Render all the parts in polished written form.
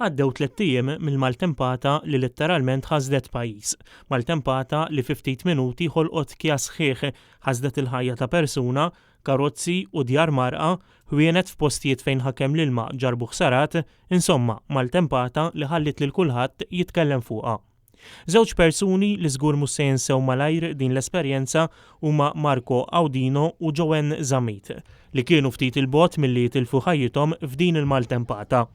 Għaddew tlett ijiem mill-maltempata li litteralment ħasdet pajjiż. Maltempata li fi ftit minuti ħolqot kjas sħiħ, ħasdet il-ħajja ta' persuna, karozzi u djar mgħarrqa, ħwienet f'postijiet fejn ħakem l-ilma ġarrbu ħsarat, insomma, maltempata li ħalliet lil kulħadd jitkellem fuqha. Żewġ persuni li żgur mhux se jinsew malajr din l-esperjenza huma Marco Audino u Joanne Zammit, li kienu ftit 'il bogħod milli jitilfu ħajjithom f'din il-maltempata.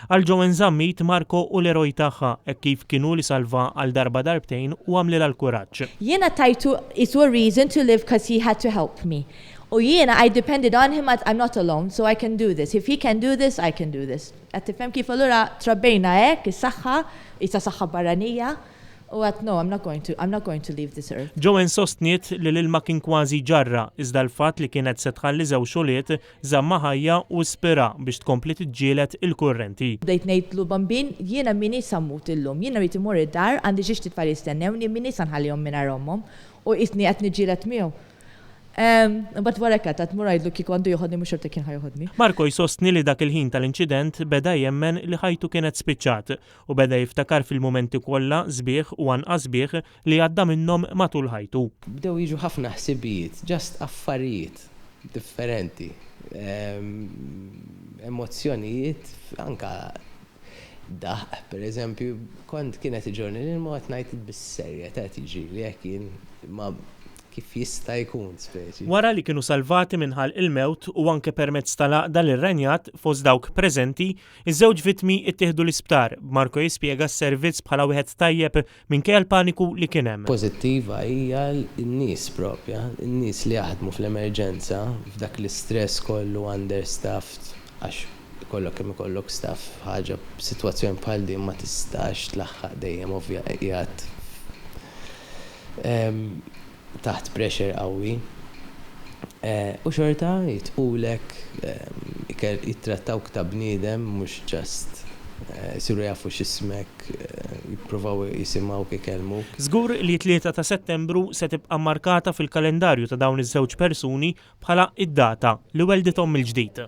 Għal Joanne Zammit, Marco hu l-eroj tagħha hekk kif kien hu li salvha għal darba darbtejn u għamlilha l-kuraġġ. Jiena tajtu qisu a reason to live cause he had to help me. U jiena I depended on him għad I'm not alone so I can do this. If he can do this, I can do this. Qed tifhem kif allura trabbejna hekk, is-saħħa, qisha saħħa barranija, u għedt no, I'm not going to, I'm not going to leave this earth. Joanne sostniet li l-ilma kien kważi ġarrha, iżda l-fatt li kienet se tħalli żewġ ulied żammha ħajja u ispirha biex tkompli tiġġieled il-kurrenti. Bdejt ngħidlu Bambin, jiena m'iniex sa mmut illum, jiena rrid immur id-dar, għandi xi tfal jistennewni, m'iniex sa nħallihom mingħajr ommhom, u qisni qed niġġieled miegħu. Imbagħad wara hekk għedt mur għidlu kieku għandu joħodni mhux xorta kien ħa joħodni. Marco jsostni li dak il-ħin tal-inċident beda jemmen li ħajtu kienet spiċċat u beda jiftakar fil-mumenti kollha sbieħ u anqas sbieħ li għadda minnhom matul ħajtu. Bdew jiġu ħafna ħsibijiet, just affarijiet differenti, emozzjonijiet anke daħq pereżempju, kont kien qed iġorrni l-ilma u qed ngħid bis-serjetà qed jiġrili hekk jien imma kif jista' jkun speċi. Wara li kienu salvati minn ħalq il-mewt u anke permezz tal-għaqda li rrenjat fost dawk preżenti, iż-żewġ vittmi ttieħdu l-isptar, b'Marco jispjega s-servizz bħala wieħed tajjeb minkejja l-paniku li kien hemm. Pożittiva hija n-nies propja, in-nies li jaħdmu fl-emerġenza, f'dak l-istress kollu understaffed għax ikollok kemm ikollok staff ħaġa sitwazzjoni bħal din ma tistax tlaħħaq dejjem ovvja qiegħed taħt pressure qawwi. U xorta jitqulek, jittrattawk ta' bniedem mhux just isiru jafu x'ismek, jippruvaw jisimgħuk, ikellmuk. Żgur li t-3 ta' Settembru se tibqa' mmarkata fil-kalendarju ta' dawn iż-żewġ persuni bħala id-data li weldithom mill-ġdid.